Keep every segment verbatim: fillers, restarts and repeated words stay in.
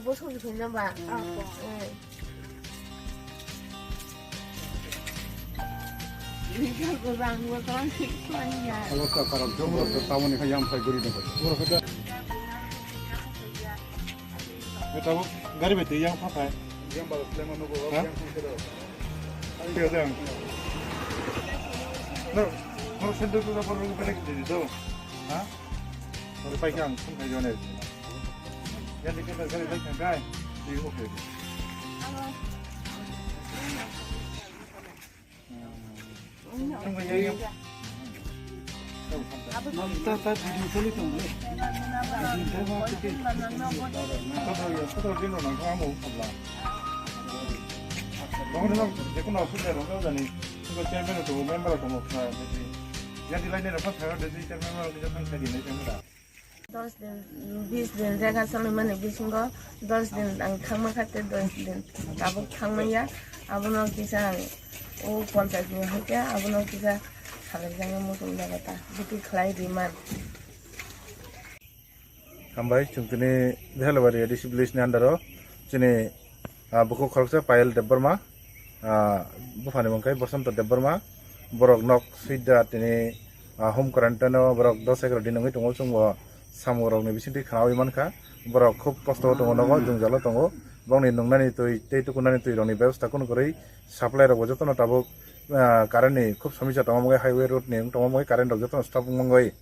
Bosong di khaina ba? Mm. Ni sa ko bang bo tong si ko ya. Obo sa parang jom ro sa tamo ni kha yang sai guri de. Oro kha da. Eta bo gari bai te yang pha khai. Yang ba le ma no bo. Ha? Yang pha khai. Ang dia dang. No, no sendal ko ba ro ko pele ki de do. Ha? Oro pai kha ang phone khai jone. Yan de ke gari bai kha kai. Ti okay. Dos din, bis din jaga choli mani bisingo dos din ang thangma kha, tei dos din tabuk thangmaya. Abono kisa ang o ponchayat ni hai khe abono kisa salai jagwi muchung jaga ta, bwtwi khlai ri man. Hambai, chwng tini Behelabari A D C village ni under o chini, ah, bukhuk khoroksa Payal Debbarma, ah, buphani mung khe Bosonto Debbarma, borok nok sida tini, ah, home quarantine o borok dos egaroh din wngwi tongo, chwngbo samung rokni bisingtwi khwnawi mankha, borok khub kosto o tongo nogo, jwngjalo tongo, bongni nungnani twi tei tukunani twi rokni bebosta kunu kwrwi, supply rokbo jotono tabuk, ah, current ni khub somisa tongma mungwi, highway road ni wng tongma mungwi current rok jotono stop wngma mungwi.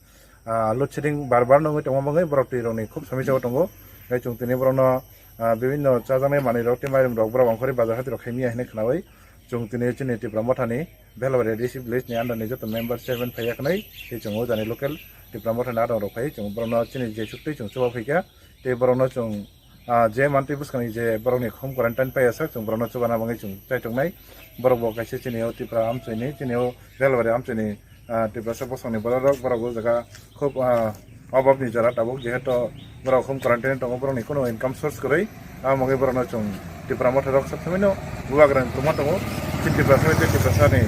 Ah, load shedding bar bar nungwi tongma bagwi borok twi rokni khub somisa o tongo. Tei chwng tini borokno, ah, bibinno chajaknai manwi rok tei mairum rok borok ongkhorwi bazar hati rok khaimya hinwi khwnawi chwng tini chini Tipra Mothani Behelabari A D C village ni under ni joto member chairman phaiya khnai tei chwng o jani local Tipra Mothani adong rok phai chwng borokno chini je suktwi chwng chuba phaikha tei borokno chwng Ah, je mantwi bwskangni je borokni home quarantine paiya sak, chwng borokno chubana bagwi chwng chaituknai. Borok bo kaisa chini o Tipra amchoini, chini o Behelabari amchoini, ah, Tiprasa bosongni borok rok, borok o jaga khub, ah, obabni jora tabuk, jehetu borok home quarantine tongo, borokni kunu income source kwrwi. Amo wngwi borokno chwng Tipra Motha rok sabsamaino bubagrang tongma tongo. Chini Tiprasa bai tei Tiprasani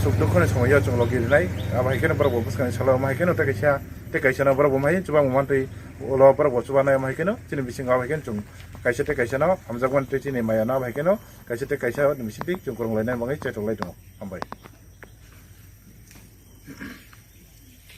suk dukhoni somoio chwng logi rinai. Abo hai kheno borok bo bwskangni salo omo hai kheno tei kaisa, tei kaisa no borok bo mai chubangma mantwi ulo borok bo chubanai omo hai kheno chini bisingo abo hai kheno chwng Kaisa tei kaisa no hamjakmani tei chini maya no abo hai kheno kaisa tei kaisa ni bisingtwi chwng kwrwng lainani bagwi chaitok lai tongo. Hambai.